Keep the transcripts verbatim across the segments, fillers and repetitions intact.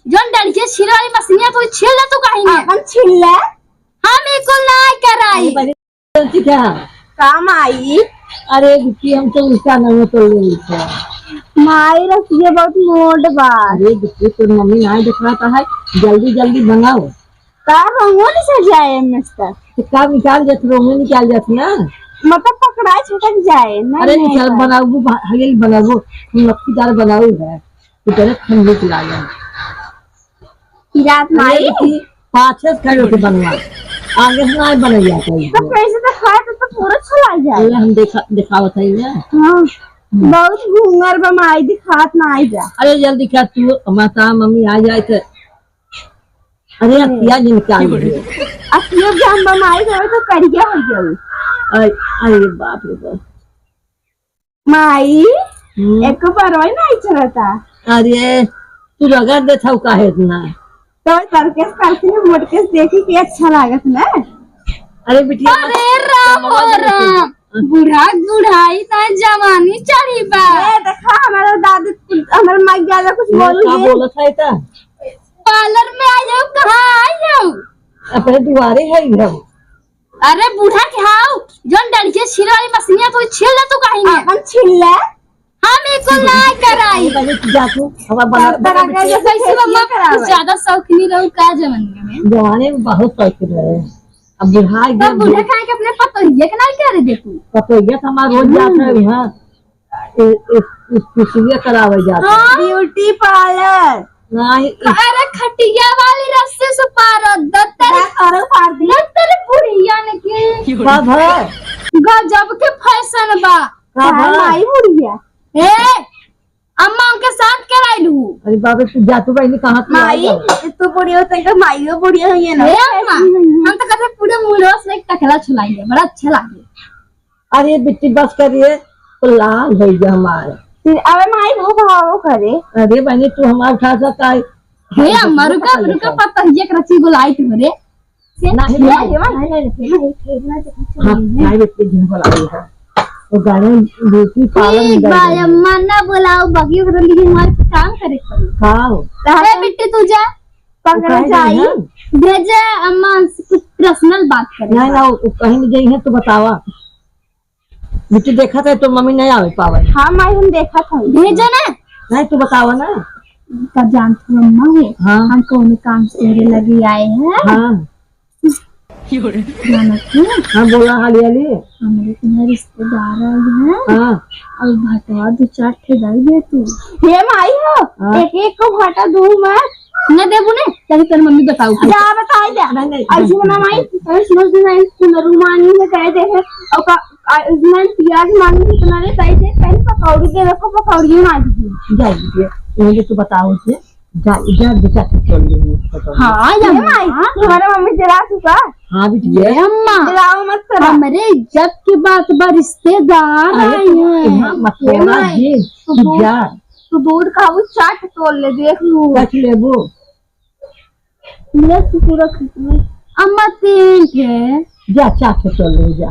जौन डंडिया छीले वाली मशीनिया तो छील ले तू कहीं। अपन छील ले। हम ई कुल ना कराई। अरे बड़ी गलती क्या? का माई? अरे बिट्टी, हम तो उसका नहीं तो ले लेते। माई रसिया बहुत मोट बा। अरे बिट्टी, तोर मम्मी ना देख रहा है, जल्दी जल्दी बनाओ। का रंगोली सजाए मस्तर? तो का निकाल जात, रंगोली निकाल जात ना। मतलब पकड़ा छटक जाए ना। अरे नहीं निकाल पाए। बनाऊ, हलियल बनाऊ, हम लक्कीदार बनाऊ है। इधर हम निकला गया। जात अरे माई। देखी, पाछे से खड़े होके बनवा, आगे से ना बनैया कोई। तो कैसे तो खाए तो, तो पूरा छुला जाए। अरे हम देखा, दिखावत है ना। हाँ, बहुत घूंगर बा माई, दिखात ना आई जा। अरे जल्दी कर तू, माता मम्मी आ जाए तो। अरे अखिया जिनका लिए। अखिया भी हम बा माई जाए तो करिया हो जाए। अरे, अरे बाप रे बाप। माई, हम्म। एको बरवा नहीं चलता। अरे, तू रगड़ देत हऊ काहे इतना? तो करके, करके मोटके से देखी के अच्छा लागत ना। अरे बिटिया, अरे राम हो राम, बूढ़ा बुढ़ाई ना जवानी चढ़ी बा। ए, देखा, हमारे दादी, हमारे माई ज्यादा कुछ ये बोलू का नहीं। बोलत है ता? पार्लर में आई जाओ, कहाँ आई जाओ? अपने दुआरे है हम। अरे बूढ़ा के हाउ, जौन डंडिया छीले वाली मशीनिया तो छील ले तू कहीं। अपन छील ले। हम ई कुल ना कराई। अरे बने तू जा तू, हमार बना, तर-, तर बना आगे बिटिया। जैसे कैसे मम्मा करावे। कुछ ज्यादा शौकीनी रहू का जमाने में? जमाने में बहुत शौकीन रहे। अब बुढ़ा तब गए। बूढ़ा काहे के अपने पतोहिया के ना करे दे तू? पतोहिया तो हमार रोज हम्म। जाता है यहाँ। ए, ए, ए, कुचिया करावे जाता है। हाँ। ब्यूटी पार्लर। नहीं, ए- अरे खटिया वाली रस्सी से पारो, दत्तर, दत्तर फाड़ दी। दत्तर बुढ़िया ने की। का भा? गजब के फैशन बा। का भा? माई बुढ़िया। ए, अम्मा उनके साथ कराइलू। अरे बाबे, तू जातू बहनी कहाँ तू आ माई, जाओ? तू बुढ़िया हो, तो माइयो बुढ़िया हो, ये ना। ए अम्मा, हम तो कहते पूरे मुंह से एक टकला छुलाई है, बड़ा अच्छा लागे। अरे बिट्टी बस करिए, तो लाल हो गया हमारा। फिर अबे माई भो भाव करे। अरे बहनी, तू हमार खासा काई? हे अम्मा, रुका, रुका, पता है, एक रची बुलाई तू रे। नहीं, नहीं, नहीं, नहीं, नहीं, नहीं। हाँ, नहीं, बिट्टी झिन बुलाई है। वो गाने ब्यूटी पार्लर में ठीक बा, गई है। अम्मा ना बुलाओ, बगी उधर लेकिन हमारे काम करे के पड़ी। हाँ। ए बिट्टी, तू जा, वो पकड़े काहे जाई, गई है? भेजे अम्मा से कुछ पर्सनल बात करे। नहीं, ना, वो कहीं नहीं गई है, तो बतावा। बिट्टी देखत है तो मम्मी नहीं आवे पावे। हाँ माई, हम देखत हई। भेजो ना। नहीं, तू बतावा ना। का जानत हो अम्मा हो? हाँ। हम कौन काम से तेरे लगे आए हैं? हाँ। जानत हो? हाँ, बोला हाली हाली। हमरे इहाँ रिश्तेदार आए हैं। हाँ। और भटवा दो चार ठे दे दे तू। हे माई हो, हाँ। एक एक को भटा दू मैं। न देबू ने, तनी तोर मम्मी बताऊ। जा बताई दे। नहीं, नहीं, अजी नहीं, मना माई, नहीं। तनी समझ में नहीं, सुन रुमानी में कह दे है। और का, आ, इसमें प्याज मांगी कितना रे, ताई से पहले पकौड़ी दे रखो, पकौड़ी मार दीजिए। जा दीजिए, पहले तो बताओ इसे। जा, जा, बेटा, ठीक चल रही है, पकौड़ी। हाँ, ये या माई, अम्मा। तुम्हारा मम्मी जरा चुका। हाँ, बिटिया। ये अम्मा। जराओ मत करा। हमरे इज्जत की बात बा, रिश्तेदार अरे, आए तो हैं। यहाँ मत ये बोला माई, जी, तो तू दूर, जा। तू दूर का वो चाट तोड़ ले, देख लू। रख लेबू। ले तू पूरा खत्म। अम्मा तीन ठे। जा, चार ठे तोड़ ले, जा।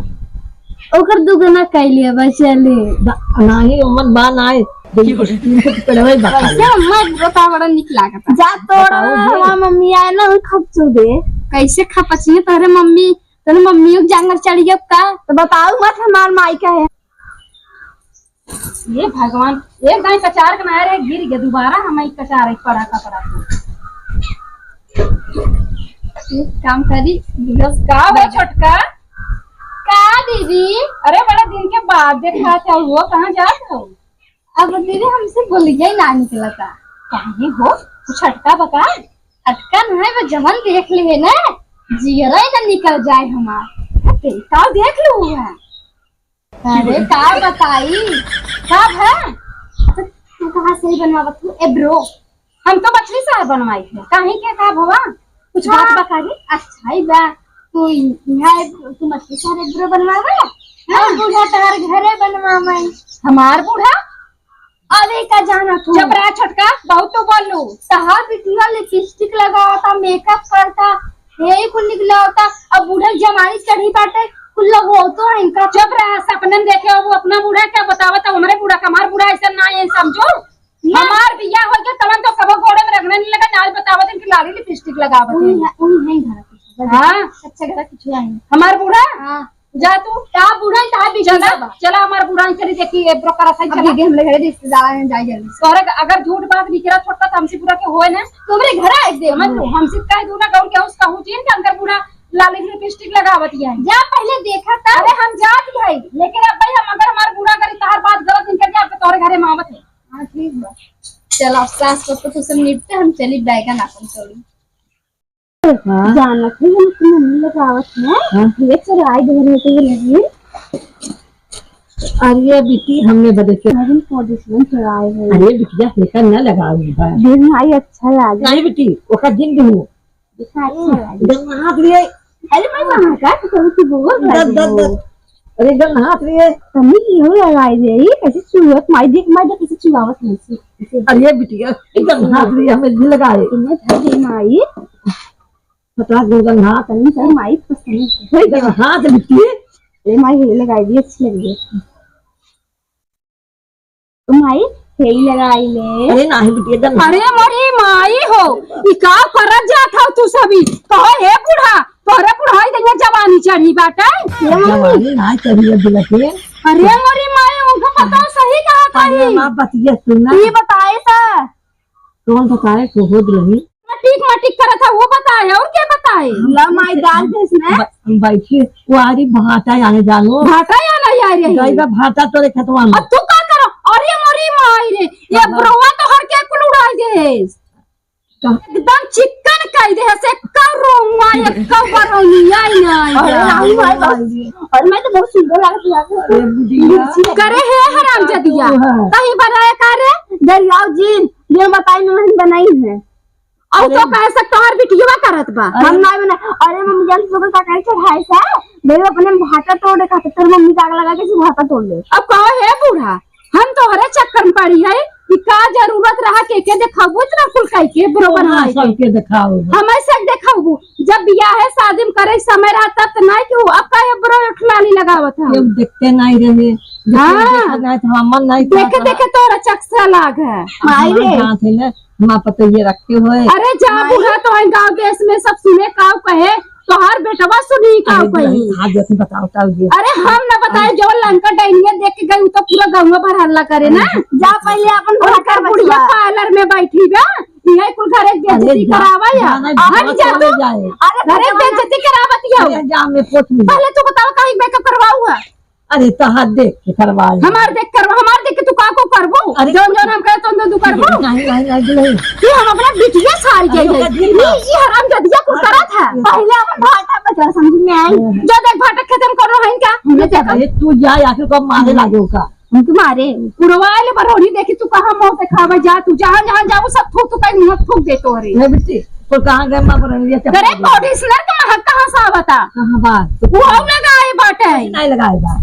ओकर दुगना कैले बा, चले। दा-, नाही, अम्मा बा नाही। देखी, तीन ठे तो पेड़वे बा खाली। कैसे अम्मा, एक रोटा बड़ा निक लागता। जा तोड़ बताओ ना, जी। हमार मम्मी आए ना, वो खपचू दे। कैसे खपचिए तोहरे मम्मी, तोहरे मम्मी के जांगर चढ़ी अब का? तो बताओ मत हमार माई का है। ये भगवान, एक दाई कचार के ना रे, गिर गया, दोबारा हम एक कचार एक पड़ा कपड़ा को। एक काम करी, बस का बा छोटका? का दीदी? अरे बड़ा दिन के बाद देखा था, वो कहाँ जात हो? अब दीदी हमसे बोलिया ही ना निकलता। काहे हो? कुछ अटका बका? अटका नहीं, वो जवन देख ले है ना, जियरा ही ना निकल जाए हमार। तेरी का देख लू है? अरे, का बताई? का भा? तो तू कहाँ से ही बनवावत हूँ? ए bro, हम तो मछली सार बनवाई है। काहे के का भवा? कुछ बात हाँ। बता दे। अच्छा ही बा। तू यहाँ, तू मछली सार ए bro बनवावे? हाँ। और बूढ़ा तोहर घरे बनवावे। हमार बूढ़ा? अरे का जाना तू? जब रहा छोटका, बहुत तो बोल लू। तहार बिटिया lipstick लगावता, makeup करता, यही कुल निकला होता। अब बूढ़ा जमानी चढ़ी बाटे, कुल लोग हो तो है इनका। जब रहा सपनन देखे हो, वो अपना बूढ़ा क्या बतावता, हमारे बूढ़ा का, हमार बूढ़ा ऐसा ना है, समझो। ना। हमार बियाह हो गया, तवन तो सबो गोड़े में रगड़े नहीं लगा, नाल बता। लिपस्टिक लगावत है। उही है, उही है घर के। हाँ। अच्छा घर के छुआ है। हमार बूढ़ा? हाँ। जा तू। का बूढ़ा है, का बिगड़ा चला, बा? चला हमार बूढ़ा है, चली देखी, ए ब्रोकर असन अब चला। देखी, हम लोग घरे रिश्तेदार हैं, जाई जल्दी से। तोहरे अगर झूठ बात निकला छोटका, तो हमसे पूरा के होए ना। तोहरे घर आए दे। समझ लो, हमसे कह दू ना, कहूँ क्या उसका हूँ चीन का अंदर बूढ़ा लाली लिपस्टिक लगावत है। जा पहले देखा था। अरे हम जात ही है, लेकिन अब भाई हम अगर हमार बूढ़ा करी, तहार बात गलत निकल जाए, अब तोहरे घरे मावत है। हाँ, ठीक बा। चल, अब सास पतोह तो सब निपटे, हम चली बैगन आपन तोड़ी। हाँ। जानत है, हम अपनी मम्मी लगावत है। हाँ। ये चुराई दे रहे थे, ये लगी। अरे बिटी, हमने बदे से नवीन पोजीशन चुराए है। अरे बिटिया, एकर न लगाओ बा। दिन भाई अच्छा लागे। नहीं बिटी, ओका जिन दू। देखा, अच्छा लागे। जब हाथ लिए। अरे मैं वहाँ का तो तू बोल रहा दस, दस, है। दस। अरे एकदम हाथ लिए। तमी की हो लगाई दे, ये कैसे चुरावत, माई देख, माई देख, कैसे चुरावत है, ऐसे, ऐसे। अरे बिटिया, एकदम हाथ लिए, हमें भी लगाए। तुम्हें धर दे माई। पचास गो एकदम हाथ। तनी से माई पसंद है। एकदम हाथ बिटिया। ए माई, ये लगाई दे, अच्छी लगी है। तो माई, हेई लगाई ले। अरे नाही बिटिया, एकदम। अरे मोरी माई हो, ई का करत जात हौ तू सभी? कहो हे बूढ़ा, तोहरे बुढ़ाई दइया जवानी चढ़ी बाटे। जवानी नाही चढ़ी है दुल्हन के। अरे मोरी माई, उनका पता सही कहा था अरे ही। माँ, बतिया सुन ना। ई बताए सा। कौन बताए, को हो दुल्हन? मटिक मटिक करत है, वो बताए, और क्या बताए? ला माई दाल देस में। ब-, बैठी, वो आ रही भाटा आने जानो। भाटा आने आई रही। गई बा भाटा तोरे खेतवा में। अब तू का करो? अरे मोरी माई रे, ये हाँ। बुढ़वा तो हर के कुल उड़ाई देस। का? एकदम चिकन कई देस, एक्का रोवा, एक्का बरौनिया ही ना आई अरे जा। राम भाई, अरे मैं तो बहुत सुंदर लागत है। अरे बुढ़िया। करे है हराम जदिया। हाँ। कहीं बनाया का रे? दरियाव जी, ये बताई नहीं बनाई है। और अरे तो कह सकता हर बिटिया करत बा। अरे हम ना बना। अरे मम्मी जान, सुबह का कहीं चढ़ाई से, मेरे अपने भाटा तोड़े खातिर तोर मम्मी जाग लगा के भाटा तोड़ ले। अब कहो हे बूढ़ा, हम तोहरे चक्कर में पड़ी है कि का जरूरत रहा के के देखाबू इतना कुल कह के ब्रो हाँ, बनवाए के। सबके देखाओ। हम ऐसे देखाबू, जब बियाह है शादी में करे समय रहा तब तो नहीं कि वो अब का ये ब्रो एक लाली लगावत है। ये देखते नहीं रहे, देखते हाँ। देखा नहीं तो हमन नहीं देखे, देखे तोरा चक्सा लाग है। माई रे। जात है ना, माँ पतोहिया रखे होए। अरे जा माई। बूढ़ा, तो है गाँव देश में सब सुने काव कहे, तोहार बेटवा सुनी काव अरे कही। दुल्हन, आज जैसे बताओ, बताओ ये। अरे हम ना बताए, अरे। जो लंका डाइनिया देख के गई, उ तो पूरा गाँव भर हल्ला करे ना। अरे। जा पहले अपन घर उनकर कर बुढ़िया बचवा। पार्लर में बैठी बा, इहे कुल घरे के अरे बेइज्जती जा, करावा या। जाना है, हट जा तू। जाए। अरे घरे के बेइज्जती करावत या। अरे जा, मैं पोछ लूँ। पहले तू बताओ, काहे मेकअप करवाऊ है? अरे, तहार देख के करवाई। हमार देख करवा, हमार देख के तू का को करबू? अरे, जौन जौन हम कहे, तौन तौन तू करबू? नहीं, नहीं, नहीं, दुल्हन। ये हम अपना बिटिया सारी अरे, गई है। ओकर दिल ये, बा। ये हराम जदिया कुल अरे, करत है। ये पहले अपन भाटा बचा, समझ में आई? हम्म। जो देख भाटा खत्म करो है इनका। हमने ये देखो। अरे, तू जा, आखिर को मारे लागे ओका। उनके मारे। उड़वा ले बरौनी, देखी तू कहाँ मुँह देखावे जा, तू जहाँ, जहाँ जाबू सब थूक, तू कहीं मुँह थूक दे तोरे। ये बिट्टी, तो कहाँ गए माँ बरौनी? ये चप्पल अरे, दे। पोडिशनर के महक कहाँ से आवता? कहाँ बा? वो हम लगाए बाटे। नहीं लगाए बा।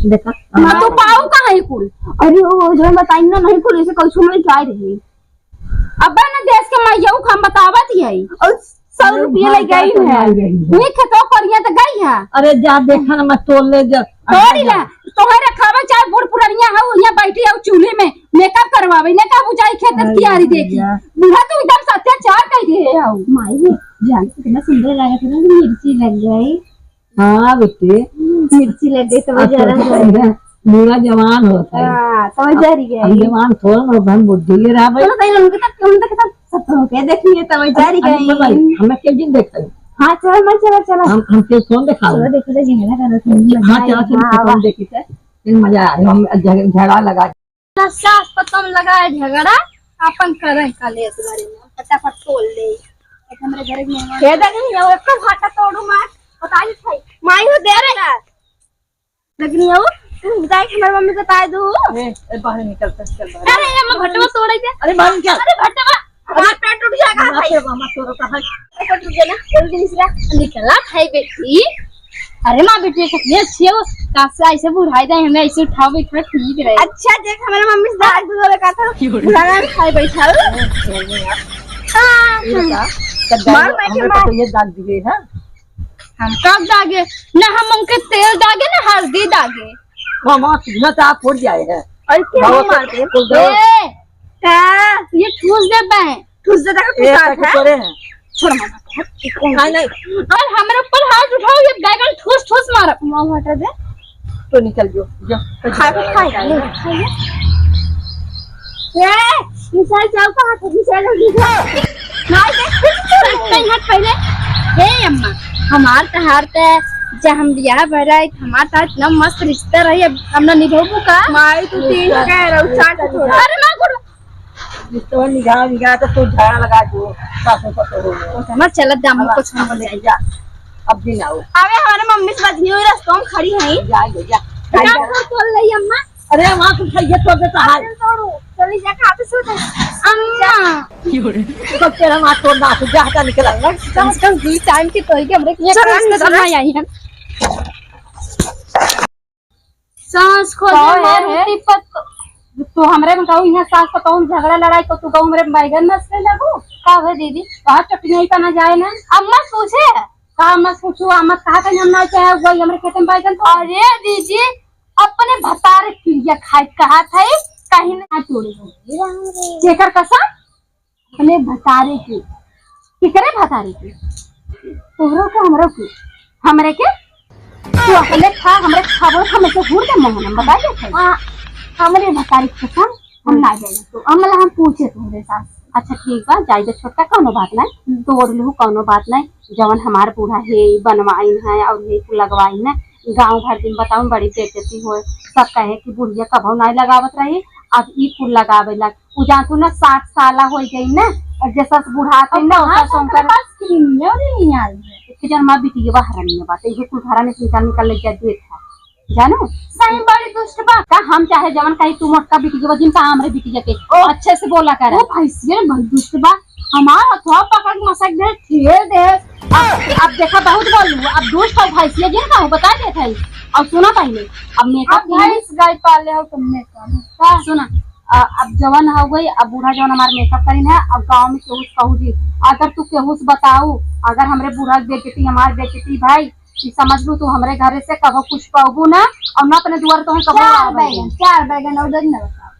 देखा। ना तो पाऊ कहाँ ही कुल? अरे, वो जो बताई ना, नहीं कुल, ऐसे कल सुन के आए रही। अब ना देश के मैया को हम बतावत ही है। और सौ रुपया ले गई है। वही खेतवा करिया तो गई है। अरे, जा देखा ना, मैं तोड़ ले जा। तोड़ी ला, तोहरे खावे चाहे बूढ़ पुरनिया हो, यहाँ बैठी हो चूल्हे में, मेकअप करवावे, ने का बुझाई खेत अरे कियारी देखी। भैया। बूढ़ा तू एकदम से अत्याचार कर दिए हो। माई रे, जान कितना सुंदर लागत है ना, मिर्ची लग गई। हाँ बेटी। मिर्ची लग गई, समझ आ रहा है। बूढ़ा जवान होता है। हाँ, समझ आ रही है। हम जवान थोड़ा ना, हम बुढ़िए रहा भाई। चलो, कहीं उनके तक, उनके तक सत्तर रुपया देखिए, तो वही जा रही अरे गई। भाई, हमें क्यों दिन देखते हैं? हाँ, चलो, मैं चलो, चलो। हम, हम क्यों कौन दिखाओ? चलो, देखो तो झगड़ा करो, तुम हाँ, मजा चलो, आएगा। चलो, हाँ, कौन वाह। देखी थे? फिर मजा आए, हम झग-, झगड़ा लगा। ना सास पतोह लगा है झगड़ा, अपन करें कलेश घरे में, फटाफट तोड़ ले। एक हमरे घरे के मेहमान ये देख, ये ओकर भाटा तोड़ू मार, पता नहीं खाई। माई हो दे रे। लेकिन ये वो, तू बताए कि हमारी मम्मी को ताय दू। ए, ए, बाहर निकल, चल, चल बाहर। अरे, ये मैं भटवा तोड़े के। अरे, बाहर निकल। अरे, भटवा, हमारा पेट टूट जाएगा मत भाई। तोड़ो, मत तोड़ो, कहाँ? पेट टूट गया ना, जल्दी निकला। निकला भाई बेटी। अरे माँ बेटी कितनी अच्छी है वो, काश ऐसे बुढ़ाई दे, हमें ऐसे उठाओ बैठाओ ठीक रहे। अच्छा, देख हमारे मम्मी से दाग दूध वाला कहा था, बुढ़ाना में खाए बैठा हो। हाँ, ये बता, हाँ। कब मार दाग मैं के हमें मार। पता ये दाग दिए, हाँ? हम कब दागे? ना हम उनके तेल दागे, ना हल्दी दागे। मामा, तुझे तो आप फूट जाए हैं। और क्या बाबा मार दे? फूट जाओ। ए, का? ये ठूस दे बे। ठूस दे, देखो, ए, ठूस तक है। करे हैं। छोड़ मामा, कौन? नहीं, नहीं। अरे हमरे ऊपर हाथ उठाओ, ये बैगन ठूस ठूस मारब। मामा हटा दे। तो निकल जो, जो। खाए, खाए, खाए, खाए। ए, मिसाइल जाओ कहाँ थे? मिसाइल जाओ, निकल। नहीं, देख, नहीं, हट पहले। ए अम्मा, हमार तहार ते, जब हम बियाह भराई, हमार तहार इतना मस्त रिश्ता रही, अब हम ना निभाबू का? माई, तू तीन कह रहा हूँ, चार को छोड़। अरे माँ, गुड़। रिश्ता निभा, निभा तो तू झगड़ा लगा दो, सासू पतोह हो। हमार चलत दाम अब कुछ हम हम ले जा। अब दिन आओ। अबे हमारे मम्मी से बजनी हुई, रास्ता में खड़ी है। जा, जा, जा। जा, जा। तोड़ ले अम्मा। अरे, वहाँ कुछ है, ये तोड़ देता है। चल, तोड़ो। चली जा, कहाँ पे सो जाए? अम्मा। तो तेरा वहाँ तोड़ना है, जा, जा, निकल। कम से कम दो टाइम की तोड़ के हमरे ये चलो, काम से चलो। समय आई है। सास खो का दे है? मारुति पत-, तू हमरे में कहू, यहाँ सास पतोह झगड़ा लड़ाई, तो तू कहू हमरे में बैगन नसले लगू? का है दीदी? कहाँ चटनी का ना जाए ना? अम्मा पूछे? का अम्मा पूछू? अम्मा कहा कहीं हम ना चाहे, वही हमरे खेते में बैगन तो। अरे दीदी, अपने भतारे किरिया खाए कहा था, कहीं ना तोड़े। केकर कसम? अपने भतारे के। केकरे भतारे के? तोहरो के, हमरो के। हमरे के? तू अपने खा, हमरे खा, बोल, हम ऐसे घूर दे मोहन, हम बता देते हैं। हाँ, हमरे भतारे के कसम, हम ना जाए। तो हम, मतलब, हम पूछे तोहरे सास। अच्छा, ठीक बा, जाए दे छोटका, कौनो बात नहीं। हम्म। तोड़ लू, कौनो बात नहीं। जवन हमार बूढ़ा है, बनवाइन है और ये कुल लगवाइन है, गाँव भर दिन बताऊँ, बड़ी बेइज्जती होए। सब कहे कि बुढ़िया कभो नहीं लगावत रही, अब ई कुल लगावे लग। उ जानतू ना, साठ साला हो गई ना, और जैसा से बुढ़ात है ना, अब वैसा कहाँ से उनकर पास किनिया भी नहीं आई है। एक जन माँ बिटिया बा हरनिया बात, ये कुल घरा में से निकाल निकाल ले जा देत है, जानो? सही बड़ी दुष्ट बा। का हम चाहे जवन कही, तू मोटका बिटिया बा, जिनका हमरे बिटिया के ओ। अच्छे से बोला कर। ओ भैंसिया बड़ी दुष्ट बा, हमार हथवा पकड़ के मसक दे, ठेल दे। अब, अब देखा, बहुत बोलू, अब दुष्ट हो भैंसिया, जिनका हो बता देत है। और सुना पहले, अब मेकअप अब भैंस गाय पाले हो तुमने का? का? सुना, अ, अब जवन हो गई, अब बूढ़ा जवन हमार मेकअप करी ना, अब गाँव में केहू से कहू जी, अगर तू केहू से बताऊ, अगर हमरे बूढ़ा के बेइज्जती, हमार बेइज्जती भाई, ई समझ लू तू हमरे घरे से कबो कुछ पाबू ना, और ना अपने दुआर तोहे कबो चार आवे। बैगन, चार बैगन और दे ना बताओ।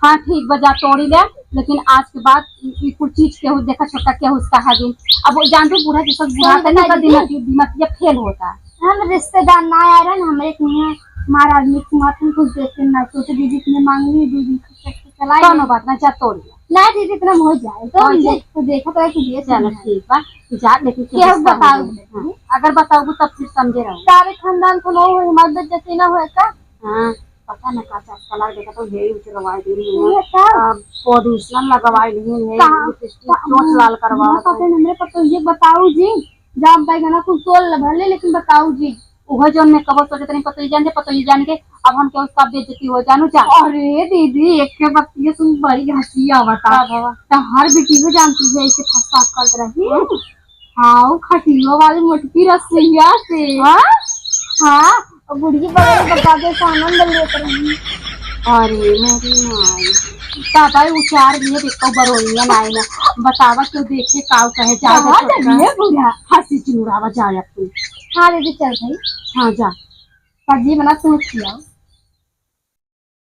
हाँ ठीक बा, जा तोड़ी ले, लेकिन आज के बाद ई, ई कुल चीज केहू देखा छोटका केहू से कहा दिन। अब वो जान दो बूढ़ा जैसा बूढ़ा सही का नहीं बता कर दीदी। दिमाग, दिमाग ये फेल होता। हम रिश्तेदार ना आ रहे ना, हमारे एक यहाँ हमारा आदमी कुमार कुछ देते ना, छोटे दीदी ने मांगनी, दीदी को चलाए कौनो नहीं। बात ना, जा तोड़ ले। ना दीदी, इतना में हो जाए, तो और हम ये देख, तो देखा तो है कि ये चलो सुना है। ठीक बा, जा, लेकिन केहू केहू से बताओ कहूँ। नहीं। हाँ, अगर बताओगे तब फिर समझे रहो। सारे खानदान को ना हो, हमारे बेइज्जती ना होए का? हाँ, पता ना का चटकला देखा तो यही उतरवाई दी है। ये का? अब पोजीशन लगवाई ली है, कहाँ? लिपस्टिक का-, चोट लाल करवा ना पता है, हमरे पर तो ये बताओ जी, जाम पाएगा ना, कुछ तोल भले, लेकिन बताओ जी। उहे जौन मैं कबो सोचत रही, पतोही जान दे, पतोही जान के, अब हम केहू सब बेइज्जती हो जानू जा। अरे दीदी, एक के बतिया सुन बड़ी हंसी आवता। का भवा? तो हर बेटी को जानती है, इसे फंसा करत रही। हम्म। हाँ, वो खटियो वाली मोटकी रसोईया से। हाँ? हाँ, और बुढ़िया बगल में बता दे, से आनंद लेत रही। अरे मेरी माई, दादा उचार लिए देखो बरोनिया नाई ना। बतावा क्यों देखे काऊ कहे जाए कहाँ तो छोटका। जाइए बूढ़ा? हंसी चिल्लावा जाए अब तू। हाँ दीदी, चल भाई। हाँ, जा। सब्जी बना, तू खियाओ।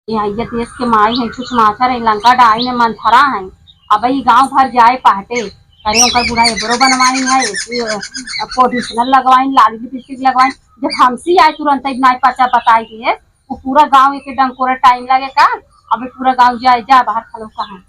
ये आइया देश के माई है, छुछमाचर है, लंका डाइन है, मंथरा है। अब ई गांव भर जाए पहटे, अरे उनकर बूढ़ा एबरो बनवाइन है, ये, अ, पोजिशनर लगवाइन, लाली लिपस्टिक लगवाइन। जब हमसी आए तुरंत ही नाई पचा बताई दिए, वो पूरा गांव एक डंकोरा टाइम लगे का? अबे पूरा गांव जाए, जा बाहर खलो कहाँ।